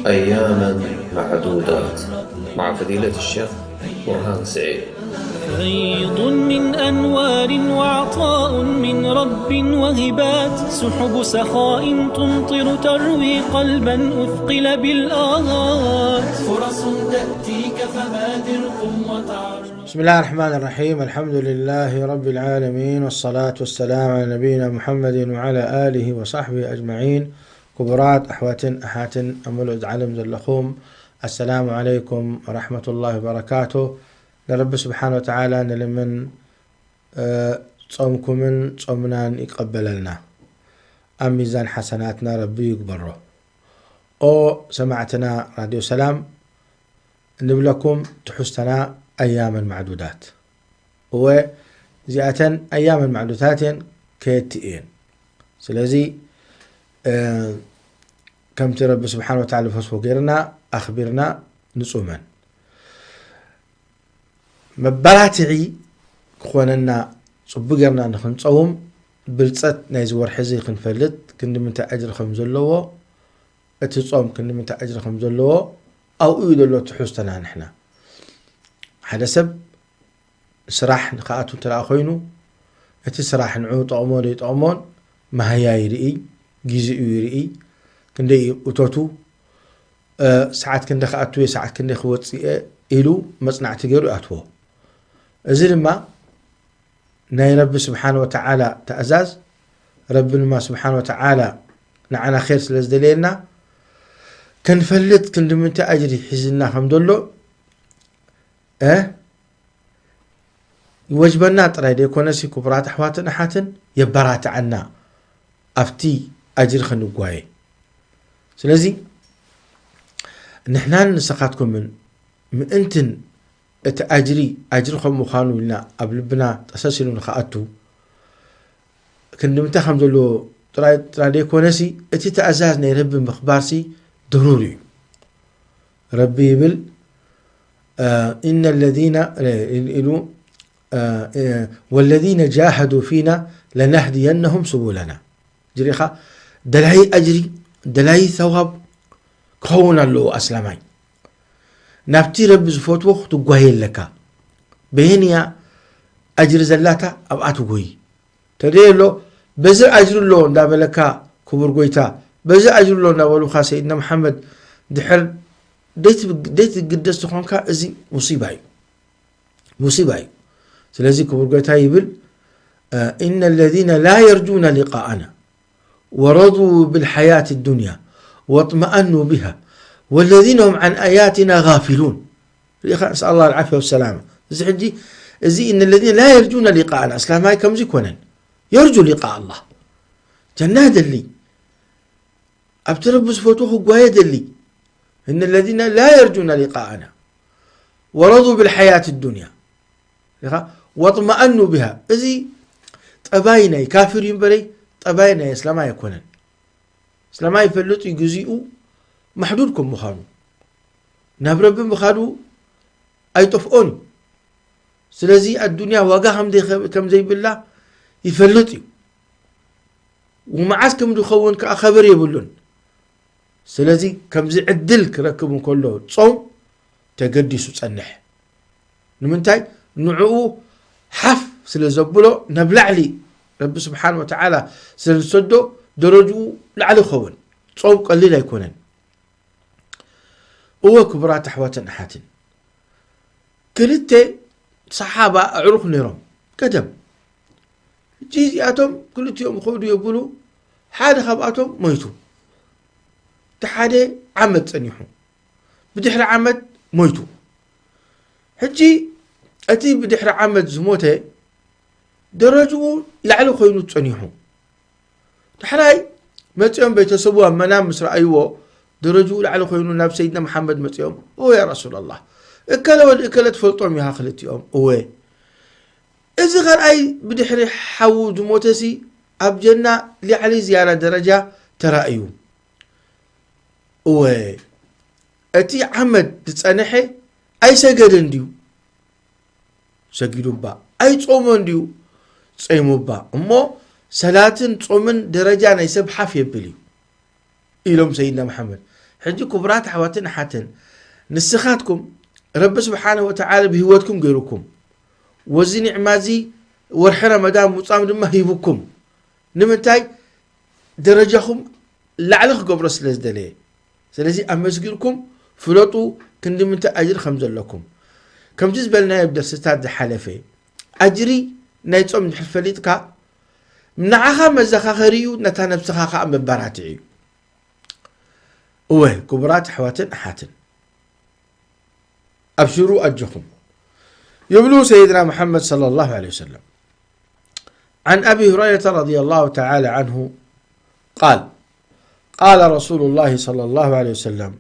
أياما معدودات مع فضيلة الشيخ برهان سعيد. فيض من أنوار وعطاء من رب وهبات، سحب سخاء تمطر تروي قلبا أثقل بالآهات. فرص تأتيك فبادر قم وتعرض. بسم الله الرحمن الرحيم. الحمد لله رب العالمين، والصلاة والسلام على نبينا محمد وعلى آله وصحبه أجمعين. ክቡራት ኣሕዋትን ኣሓትን ኣብ መሉእ ዓለም ዘለኹም፣ ኣሰላሙ ዓለይኩም ወራሕመቱላሂ ወበረካቱ። ንረቢ ስብሓን ወተዓላ ንልምን፣ እ፣ ጾምኩምን ጾምናን ይቀበለልና። ኣብ ሚዛን ሓሰናትና ረቢ ይግበሮ። ኦ ሰማዕትና ራድዮ ሰላም፣ ንብለኩም ትሑዝተና ኣያመን ማዕዱዳት። እወ፣ እዚኣተን ኣያመን ማዕዱዳት እየን፣ ከየቲ እየን። ስለዚ፣ እ፣ ከምቲ ረቢ ስብሓን ወተዓላ ፈስፎ ገይርና፣ ኣኽቢርና ንጹመን። መባራትዒ ክኾነና፣ ጽቡቕ ጌርና ንኽንጸውም፣ ብልጸት ናይዚ ወርሒ እዚ ክንፈልጥ፣ ክንዲ ምንታይ ኣጅሪ ከም ዘለዎ፣ እቲ ጾም ክንዲ ምንታይ ኣጅሪ ከም ዘለዎ፣ ኣብኡ እዩ ዘሎ ትሕዝቶና ንሕና። ሓደ ሰብ ስራሕ ንኽኣቱ እንተ ደኣ ኮይኑ፣ እቲ ስራሕ ንዕኡ ጠቕሞ ዘይጠቕሞን መሃያ ይርኢ፣ ግዜኡ ይርኢ፣ ክንደይ እዩ እቶቱ፣ እ፣ ሰዓት ክንደይ ክኣቱ እየ፣ ሰዓት ክንደይ ክወጽእ እየ ኢሉ መጽናዕቲ ገይሩ ይኣትዎ። እዚ ድማ ናይ ረቢ ስብሓን ወተዓላ ትእዛዝ፣ ረቢ ድማ ስብሓን ወተዓላ ንዓና ኼር ስለ ዝደለየልና፣ ክንፈልጥ ክንዲ ምንታይ ኣጅሪ ሒዝና ከም ዘሎ፣ እ፣ ይወጅበና ጥራይ ዘይኮነሲ፣ ክቡራት ኣሕዋትን ኣሓትን፣ የበራትዐና ኣብቲ ኣጅሪ ክንጓየ። ስለዚ፣ ንሕናን ንስኻትኩምን ምእንትን እቲ ኣጅሪ፣ ኣጅሪ ከም ምዃኑ ኢልና ኣብ ልብና ጠሰስ ኢሉ ንኽኣቱ፣ ክንዲ ምንታይ ከም ዘለዎ ጥራይ፣ ጥራይ ዘይኮነሲ፣ እቲ ትእዛዝ ናይ ረቢ ምኽባርሲ ደሩሪ እዩ። ረቢ ይብል፣ እ፣ إن الذين፣ እ፣ ኢሉ፣ እ፣ እ፣ والذين جاهدوا فينا لنهدينهم سبلنا። ጅሪኻ ደላይ ኣጅሪ፣ ደላይ ሰዋብ ክኸውን ኣለዎ ኣስላማይ። ናብቲ ረቢ ዝፈትዎ ክትጓየ ኣለካ። በየንያ ኣጅሪ ዘላታ ኣብኣ ትጎይ። ተደየ ኣሎ፣ በዚ ኣጅሪ ኣሎ እንዳበለካ ክቡር ጎይታ፣ በዚ ኣጅሪ ኣሎ እንዳበሉኻ ሰይድና መሓመድ ድሕር ደይትብ-፣ ደይትግደስ ዝኾንካ፣ እዚ ሙሲባ እዩ። ሙሲባ እዩ። ስለዚ ክቡር ጎይታ ይብል፣ إن الذين لا يرجون لقاءنا ورضوا بالحياة الدنيا واطمأنوا بها والذين هم عن آياتنا غافلون. ርኢኻ፣ نسأل الله العافية والسلامة። እዚ ሕጂ፣ እዚ إن الذين لا يرجون لقاءنا፣ እስላማይ ከምዚ ይኮነን። يرجو لقاء الله። ጀና ደሊ፣ ኣብቲ ረቢ ዝፈትዎ ክጓየ ደሊ። إن الذين لا يرجون لقاءنا ورضوا بالحياة الدنيا ኢኻ፣ واطمأنوا بها። እዚ ጠባይ ናይ ካፊር እዩ እምበረይ፣ ጠባይ ናይ እስላማይ ኣይኮነን። እስላማይ ይፈልጥ እዩ ግዜኡ ማሕዱድ ከም ምዃኑ፣ ናብ ረቢ ምኻዱ ኣይጠፍኦን እዩ። ስለዚ ኣዱንያ ዋጋ ከም ዘይኸ-፣ ከም ዘይብላ ይፈልጥ እዩ። ወመዓስ ከም ዝኸውን ከኣ ኸበር የብሉን። ስለዚ ከምዚ ዕድል ክረክብ እንከሎ ጾም ተገዲሱ ጸንሕ። ንምንታይ? ንዕኡ ሓፍ ስለ ዘብሎ፣ ናብ ላዕሊ ረቢ ስብሓን ወተዓላ ስለ ዝሰዶ፣ ደረጅኡ ላዕሊ ክኸውን። ጾም ቀሊል ኣይኮነን። እወ፣ ክቡራት ኣሕዋትን ኣሓትን፣ ክልተ ሰሓባ ኣዕሩኽ ነይሮም ቀደም። ሕጂ እዚኣቶም ክልቲኦም ይኸዱ የብሉ፣ ሓደ ካብኣቶም ሞይቱ። እቲ ሓደ ዓመት ጸኒሑ፣ ብድሕሪ ዓመት ሞይቱ። ሕጂ እቲ ብድሕሪ ዓመት ዝሞተ ደረጅኡ ላዕሊ ኮይኑ ጸኒሑ። ዳሕራይ መጺኦም ቤተሰቡ ኣብ መናም ምስ ረኣይዎ፣ ደረጅኡ ላዕሊ ኮይኑ ናብ ሰይድና መሓመድ መጺኦም፣ "እወ ያ ረሱላላህ፣ እከለ ወዲ እከለ ትፈልጦም ኢኻ ክልቲኦም?" "እወ." "እዚ ካልኣይ ብድሕሪ ሓዉ ዝሞተሲ ኣብ ጀና ላዕሊ ዝያዳ ደረጃ ተራእዩ?" "እወ። እቲ ዓመት ዝጸንሐ ኣይሰገደን ድዩ?" "ሰጊዱባ። ኣይጾሞን ድዩ?" "ጸይሙባ። እሞ ሰላትን ጾምን ደረጃ ናይ ሰብ ሓፍ የብል እዩ" ኢሎም ሰይድና መሓመድ። ሕጂ ክቡራት ኣሕዋትን ኣሓትን፣ ንስኻትኩም ረቢ ስብሓነ ወተዓላ ብህይወትኩም ገይሩኩም፣ ወዚ ኒዕማ እዚ ወርሒ ረመዳን ምጻም ድማ ሂቡኩም። ንምንታይ? ደረጃኹም ላዕሊ ክገብሮ ስለ ዝደለየ። ስለዚ ኣመስጊንኩም ፍለጡ ክንዲ ምንታይ ኣጅሪ ከም ዘለኩም። ከምቲ ዝበልናዮ ኣብ ደርስታት ዝሓለፈ፣ ኣጅሪ ናይ ጾም እንድሕር ፈሊጥካ፣ ንዓኻ መዘኻኸሪ እዩ፣ ነታ ነብስኻ ኸኣ መበራትዒ እዩ። እወ፣ ክቡራት ኣሕዋትን ኣሓትን፣ ኣብሽሩ ኣጆኹም። ይብሉ ሰይድና መሓመድ ሰለላሁ ዐለይሂ ወሰለም። عن أبي هريرة رضي الله تعالى عنه قال: قال رسول الله صلى الله عليه وسلم: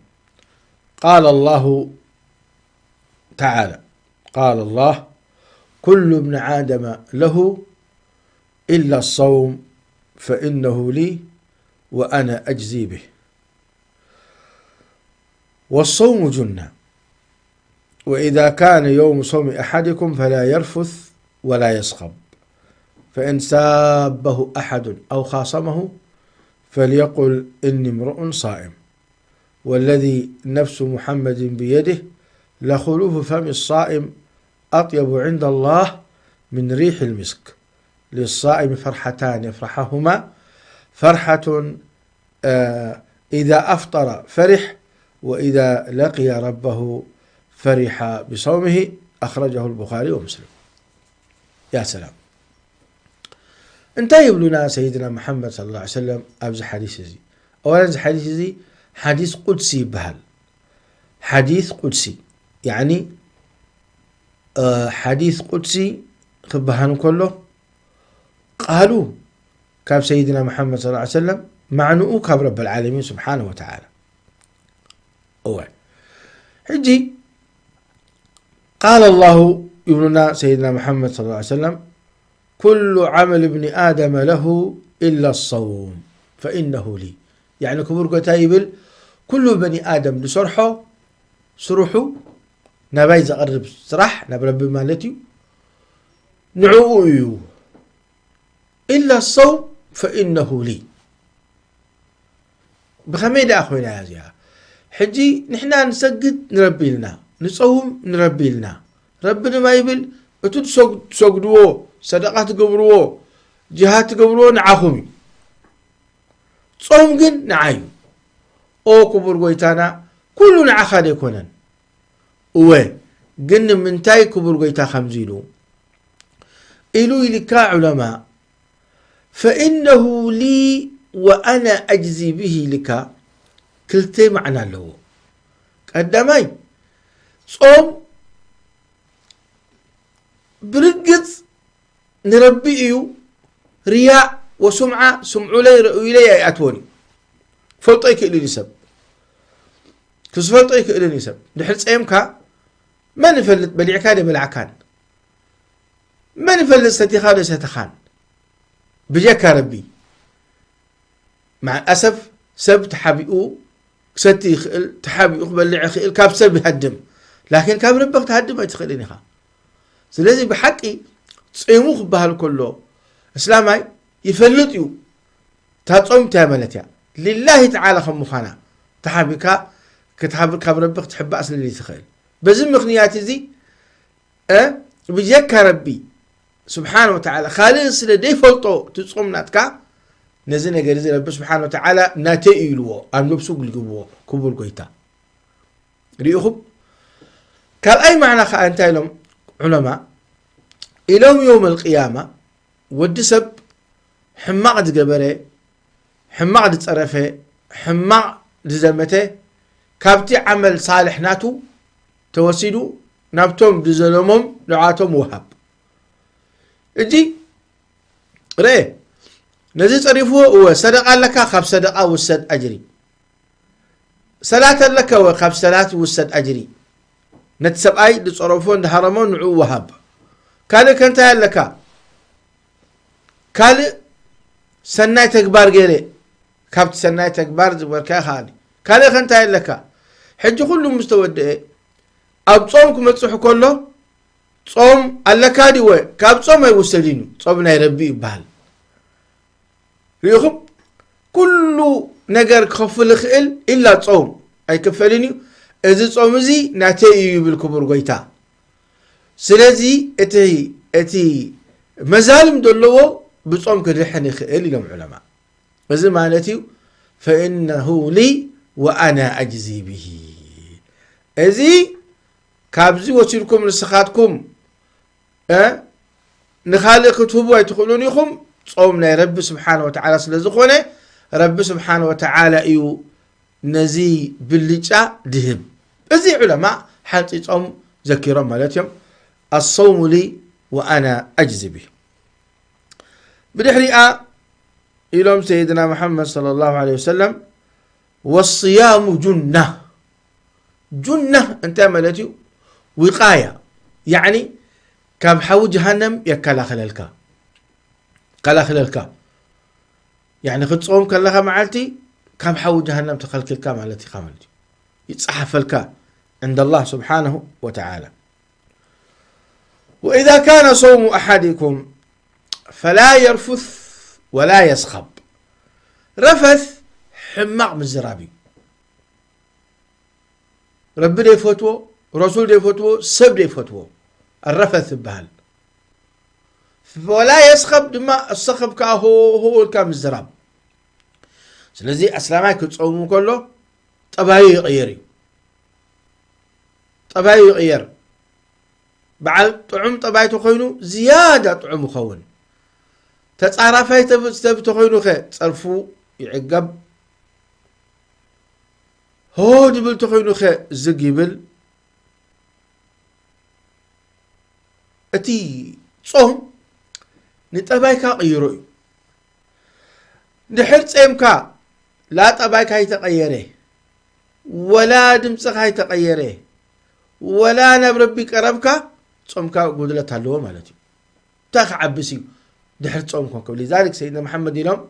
قال الله تعالى، قال الله: كل ابن آدم له إلا الصوم فإنه لي وأنا أجزي به. والصوم جنة، وإذا كان يوم صوم أحدكم فلا يرفث ولا يصخب، فإن سابه أحد أو خاصمه فليقل: إني امرؤ صائم، والذي نفس محمد بيده لخلوف فم الصائم أطيب عند الله من ريح المسك. للصائم فرحتان يفرحهما، فرحة، آه، إذا أفطر فرح، وإذا لقي ربه فرح بصومه. أخرجه البخاري ومسلم. يا سلام. እንታይ ይብሉና ሰይድና መሓመድ ሰለላሁ ዐለይሂ ወሰለም ኣብዚ ሓዲስ እዚ? ኣወለን፣ እዚ ሓዲስ እዚ ሓዲስ ቁድሲ ይበሃል። ሓዲስ ቁድሲ፣ ያዕኒ፣ እ፣ ሓዲስ ቁድሲ ክበሃል እንከሎ፣ ቃሉ ካብ ሰይድና መሓመድ ሰለላሁ ዐለይሂ ወሰለም፣ ማዕንኡ ካብ ረብል ዓለሚን ስብሓነሁ ወተዓላ። እወ። ሕጂ ቃለ ላሁ ይብሉና ሰይድና መሓመድ ሰለላሁ ዐለይሂ ወሰለም፣ ኩሉ ዓመል እብኒ ኣደመ ለሁ ኢላ ሰውም ፈኢነሁ ሊ። ያዕኒ ክቡር ጎይታ ይብል፣ ኩሉ በኒ ኣደም ዝሰርሖ ስርሑ፣ ናባይ ዘቕርብ ስራሕ፣ ናብ ረቢ ማለት እዩ፣ ንዕኡ እዩ። ኢላ ሰውም ፈኢነሁ ሊ። ብኸመይ ደኣ ኮይና እያ እዚኣ? ሕጂ ንሕና ንሰግድ ንረቢ ኢልና፣ ንጸውም ንረቢ ኢልና። ረቢ ድማ ይብል፣ እቲ ትሰግ-፣ ትሰግድዎ፣ ሰደቓ ትገብርዎ፣ ጅሃድ ትገብርዎ ንዓኹም እዩ። ጾም ግን ንዓይ እዩ። ኦ ክቡር ጎይታና፣ ኩሉ ንዓኻ ደይኮነን? እወ፣ ግን ንምንታይ ክቡር ጎይታ ከምዚ ኢሉ? ኢሉ ኢልካ ዑለማ፣ ፈኢነሁ ሊ ወኣና ኣጅዚ ብሂ ኢልካ ክልተ ማዕና ኣለዎ። ቀዳማይ፣ ጾም ብርግጽ ንረቢ እዩ፣ ርያእ ወሱምዓ፣ ስምዑለይ ረእዩለይ ኣይኣትዎን እዩ። ፈልጦ ኣይክእልን እዩ ሰብ። ክዝፈልጦ ኣይክእልን እዩ ሰብ። ድሕሪ ጸየምካ መን ይፈልጥ በሊዕካ ዶ በላዕካን? መን ይፈልጥ ሰቲኻ ዶ ሰተኻን? ብጀካ ረቢ። ማዕል ኣሰፍ ሰብ ተሓቢኡ ክሰቲ ይኽእል፣ ተሓቢኡ ክበልዕ ይኽእል፣ ካብ ሰብ ይሃድም። ላኪን ካብ ረቢ ክትሃድም ኣይትኽእልን ኢኻ። ስለዚ ብሓቂ ጺሙ ክበሃል ከሎ፣ እስላማይ ይፈልጥ እዩ። እታ ጾም እንታይ ማለት እያ? ሊላሂ ተዓላ ከም ምዃና ተሓቢካ፣ ክትሓብ-፣ ካብ ረቢ ክትሕባእ ስለ ዘይትኽእል። በዚ ምኽንያት እዚ፣ እ፣ ብጀካ ረቢ ስብሓነ ወተዓላ ካልእ ስለ ዘይፈልጦ እቲ ጾም ናትካ፣ ነዚ ነገር እዚ ረቢ ስብሓነ ወተዓላ ናተይ እዩ ኢልዎ፣ ኣብ ነብሱ ግልግብዎ፣ ክቡር ጎይታ። ርኢኹም? ካልኣይ ማዕና ኸዓ እንታይ ኢሎም ዑለማ? ኢሎም የውመል ቅያማ ወዲ ሰብ ሕማቕ ዝገበረ፣ ሕማቕ ዝጸረፈ፣ ሕማቕ ዝዘመተ፣ ካብቲ ዓመል ሳልሕ ናቱ ተወሲዱ ናብቶም ዝዘለሞም ንዓቶም ወሃብ። እጂ ርኤ፣ ነዚ ጸሪፍዎ፣ እወ፣ ሰደቓ ኣለካ፣ ካብ ሰደቓ ውሰድ ኣጅሪ። ሰላት ኣለካ፣ እወ፣ ካብ ሰላት ውሰድ ኣጅሪ። ነቲ ሰብኣይ ዝጸረፎ፣ ዝሃረሞ ንዕኡ ወሃብ። ካልእ ከ እንታይ ኣለካ? ካልእ ሰናይ ተግባር ገይረ፣ ካብቲ ሰናይ ተግባር ዝገበርካዮ ከኣ። ካልእ ከ እንታይ ኣለካ? ሕጂ ኩሉ ምስ ተወደአ፣ ኣብ ጾም ክመጽሕ ከሎ፣ ጾም ኣለካ ድወ? ካብ ጾም ኣይውሰድን እዩ። ጾም ናይ ረቢ ይበሃል። ርኢኹም? ኩሉ ነገር ክኸፍል ይኽእል ኢላ ጾም። ኣይክፈልን'ዩ። እዚ ጾም እዚ ናተይ'ዩ ይብል ክቡር ጎይታ። ስለዚ እቲ እቲ መዛልም ዘለዎ ብጾም ክድሕን ይኽእል ኢሎም ዑለማ። እዚ ማለት'ዩ ፈኢነሁ ሊ ወኣና ኣጅዚ ብሂ። እዚ ካብዚ ወሲድኩም ንስኻትኩም እ ንኻልእ ክትህቡ ኣይትኽእሉን ኢኹም። ጾም ናይ ረቢ ስብሓነ ወተዓላ ስለ ዝኾነ ረቢ ስብሓነ ወተዓላ እዩ ነዚ ብልጫ ድህብ። እዚ ዑለማ ሓንፂፆም ዘኪሮም ማለት እዮም። ኣሰውሙ ሊ ወኣና ኣጅዚ ብሂ። ብድሕሪኣ ኢሎም ሰይድና መሓመድ ሰለላሁ ዐለይሂ ወሰለም ወስያሙ ጁና። ጁና እንታይ ማለት እዩ? ዊቃያ፣ ያዕኒ ካብ ሓዊ ጀሃነም የከላኽለልካ። ከላኽለልካ። ያዕኒ ክትጾም ከለኻ መዓልቲ ካብ ሓዊ ጀሃነም ተኸልኪልካ ማለት ኢኻ ማለት እዩ። ይጸሓፈልካ عند الله سبحانه وتعالى. وإذا كان صوم أحدكم فلا يرفث ولا يصخب. ረፈት ሕማቕ ምዝራብ እዩ። ረቢ ዘይፈትዎ፣ ረሱል ዘይፈትዎ፣ ሰብ ዘይፈትዎ ኣረፈት ዝበሃል። ወላ የስኸብ ድማ፣ ኣሰኸብ ከኣ ሆ ሆ ኢልካ ምዝራብ። ስለዚ ኣስላማይ ክጸውም ከሎ ጠባዩ ይቕየር እዩ። ጠባዩ ይቕየር። በዓል ጥዑም ጠባይ ተኾይኑ ዝያዳ ጥዑም ይኸውን። ተጻራፋይ ተብ- ሰብ ተኾይኑ ኸ ጸርፉ ይዕገብ። ሆ ድብል ተኾይኑ ኸ ዝግ ይብል። እቲ ጾም ንጠባይካ ቅይሮ እዩ። ድሕር ጼምካ ላ ጠባይካ ይተቐየረ፣ ወላ ድምፅኻ ይተቐየረ፣ ወላ ናብ ረቢ ቀረብካ፣ ጾምካ ጉድለት ኣለዎ ማለት እዩ። እንታይ ክዓብስ እዩ ድሕር ጾም ኮንከ? لذلك سيدنا محمد ኢሎም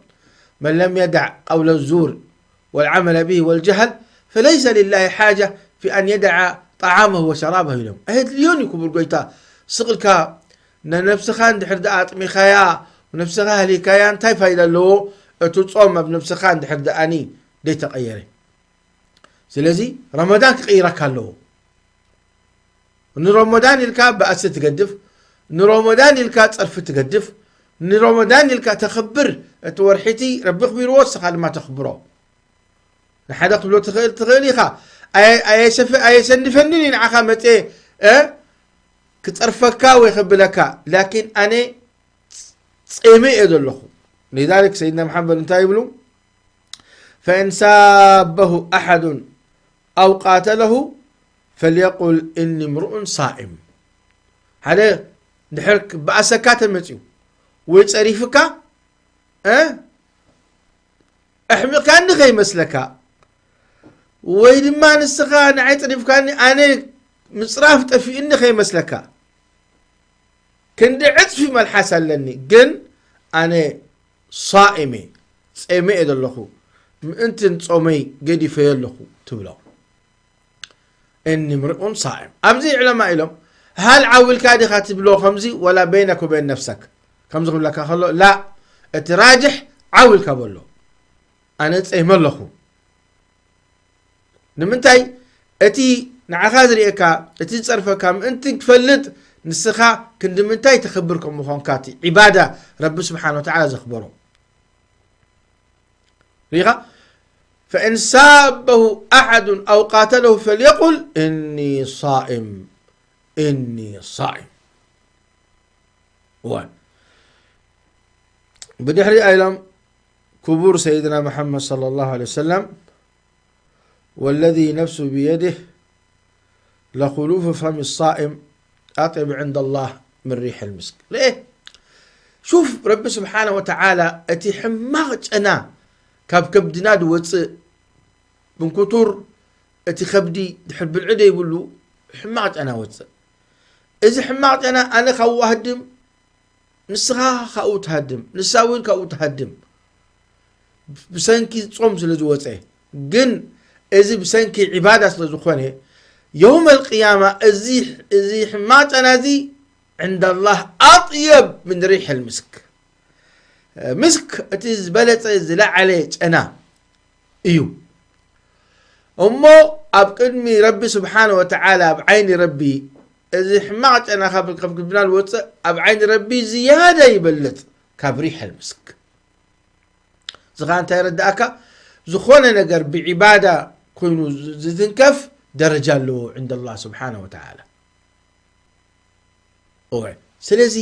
من لم يدع قول الزور والعمل به والجهل فليس لله حاجة في أن يدع طعامه وشرابه ኢሎም። ኣየድልዮን እዩ ክቡር ጎይታ ስቕ ኢልካ ንነብስኻ እንድሕር ደኣ ኣጥሚኻያ፣ ነብስኻ ኣህሊካያ እንታይ ፋይዳ ኣለዎ? እቲ ጾም ኣብ ነብስኻ እንድሕር ደኣኒ ደይተቐየረ። ስለዚ ረመዳን ክቕይረካ ኣለዎ። ንረመዳን ኢልካ ባእሲ ትገድፍ፣ ንረመዳን ኢልካ ጸርፊ ትገድፍ፣ ንረመዳን ኢልካ ተኽብር። እቲ ወርሒቲ ረቢ ኣኽቢርዎ፣ ንስኻ ድማ ተኽብሮ። ንሓደ ክትብሎ ትኽእል ትኽእል ኢኻ። ኣየ- ኣየሰፍ- ኣየሰንድፈንን እዩ ንዓኻ መጽየ እ ክጸርፈካ ወይ ከብለካ። ላኪን ኣነ ጼመ እየ ዘለኹ። لذلك سيدنا محمد እንታይ ይብሉ? فإن سابه أحد أو قاتله فليقل إني امرؤ صائم. ሓደ ድሕር ክበኣሰካ ተመጽዩ ወይ ጸሪፍካ እ ኣሕሚቕካኒ ከይመስለካ፣ ወይ ድማ ንስኻ ንዓይ ጸሪፍካኒ ኣነ ምጽራፍ ጠፊእኒ ከይመስለካ፣ ክንዲ ዕጽፊ መልሓስ ኣለኒ፣ ግን ኣነ ሳኢም እየ፣ ጸይመ እየ ዘለኹ፣ ምእንትን ጾመይ ገዲፈዮ ኣለኹ ትብሎ። እኒ ምርኡን ሳኢም። ኣብዚ ዕለማ ኢሎም፣ ሃል ዓው ኢልካ ዲኻ ትብሎ ከምዚ፣ ወላ በይነክ ወበይን ነፍሰክ ከምዚ ክብለካ ከሎ፣ ላ፣ እቲ ራጅሕ ዓው ኢልካ በሎ፣ ኣነ ጸይመ ኣለኹ። ንምንታይ? እቲ ንዓኻ ዝርእየካ፣ እቲ ዝጸርፈካ ምእንቲ ክትፈልጥ፣ ንስኻ ክንዲ ምንታይ ተኽብር ከም ምዃንካ፣ እቲ ዒባዳ ረቢ ስብሓን ወተዓላ ዘኽበሮ። ሪኻ? فإن سابه أحد أو قاتله فليقل إني صائم، إني صائم. እዋን ብድሕሪ ኢሎም ክቡር ሰይድና መሓመድ ሰለላሁ ዐለይሂ ወሰለም፣ والذي نفسي بيده لخلوف فم الصائم أطيب عند الله من ريح المسك. ርኤ፣ ሹፍ፣ ረቢ ስብሓነ ወተዓላ እቲ ሕማቕ ጨና ካብ ከብድና ዝወፅእ ብንኩቱር እቲ ከብዲ ድሕር ብልዒ ዘይብሉ ሕማቕ ጨና ወፅእ። እዚ ሕማቕ ጨና ኣነ ካብኡ ኣህድም፣ ንስኻ ካብኡ ትሃድም፣ ንሳ እውን ካብኡ ትሃድም። ብሰንኪ ጾም ስለ ዝወጸ፣ ግን እዚ ብሰንኪ ዒባዳ ስለ ዝኾነ፣ የውመል ቅያማ እዚ፣ እዚ ሕማቕ ጨና እዚ ዕንደ ኣላህ ኣጥየብ ምን ሪሕ ልምስክ። ምስክ እቲ ዝበለጸ ዝለዓለ ጨና እዩ። እሞ ኣብ ቅድሚ ረቢ ስብሓነ ወተዓላ፣ ኣብ ዓይኒ ረቢ፣ እዚ ሕማቕ ጨና ካብ፣ ካብ ግብና ዝወፅእ ኣብ ዓይኒ ረቢ ዝያዳ ይበልፅ ካብ ሪሕ ኣልምስክ። እዚ ኸዓ እንታይ የረድኣካ? ዝኾነ ነገር ብዒባዳ ኮይኑ ዝ-፣ ዝትንከፍ ደረጃ ኣለዎ ዕንደ ኣላህ ስብሓነ ወተዓላ። እወ። ስለዚ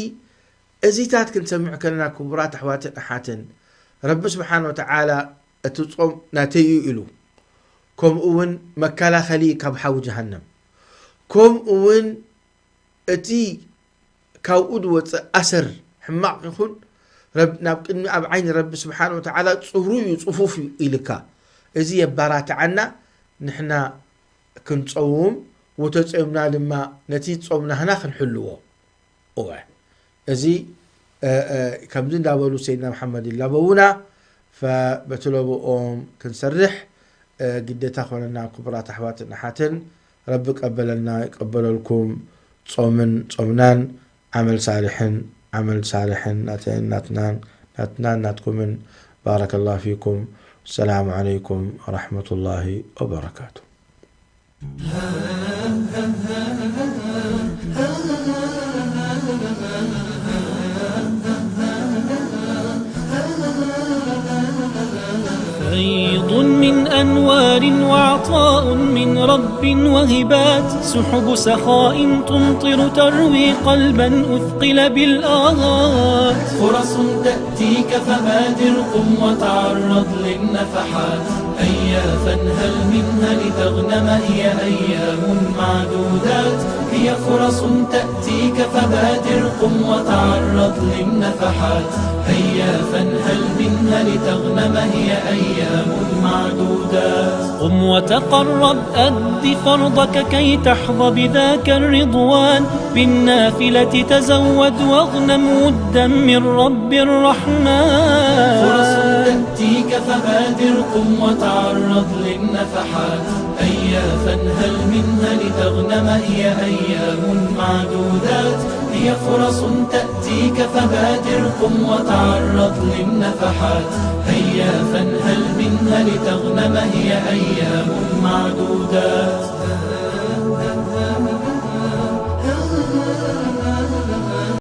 እዚታት ክንሰምዕ ከለና ክቡራት ኣሕዋትን ኣሓትን፣ ረቢ ስብሓን ወተዓላ እቲ ጾም ናተይ እዩ ኢሉ፣ ከምኡ እውን መከላኸሊ ካብ ሓዊ ጀሃነም፣ ከምኡ እውን እቲ ካብኡ ዝወፅእ ኣሰር ሕማቕ ይኹን ረብ-፣ ናብ ቅድሚ ኣብ ዓይኒ ረቢ ስብሓን ወተዓላ ፅሩይ እዩ፣ ፅፉፍ እዩ ኢልካ፣ እዚ የባራትዓና። ንሕና ክንጸውም ወተጸምና ድማ ነቲ ጾም ናህና ክንሕልዎ። እወ፣ እዚ፣ እ፣ እ፣ ከምዚ እንዳበሉ ሰይድና መሓመድ ይላበዉና፣ ፈ-፣ በቲ ለብኦም ክንሰርሕ፣ እ፣ ግዴታ ኮነና። ክቡራት ኣሕዋትን ኣሓትን፣ ረቢ ቀበለልና፣ ይቀበለልኩም። ጾምን ጾምናን፣ ዓመል ሳልሕን፣ ዓመል ሳልሕን፣ ናተይን ናትናን፣ ናትናን ናትኩምን። ባረከላሁ ፊኩም። ሰላም ዓለይኩም ወራሕመቱላሂ ወበረካቱ። فيض من أنوار وعطاء من رب وهبات، سحب سخاء تمطر تروي قلبا أثقل بالآهات. فرص تأتيك فبادر قم وتعرض للنفحات، هيا فانهل منها لتغنم هي أيام معدودات، هي فرص تأتيك فبادر قم وتعرض للنفحات، هيا فانهل منها لتغنم هي أيام معدودات. قم وتقرب أد فرضك كي تحظى بذاك الرضوان، بالنافلة تزود واغنم ودا من رب الرحمن. فرص تأتيك فبادر قم وتعرض للنفحات، هيا فانهل منها لتغنم هي أيام معدودات، هي فرص تأتيك فبادر قم وتعرض للنفحات، هيا فانهل منها لتغنم هي أيام معدودات.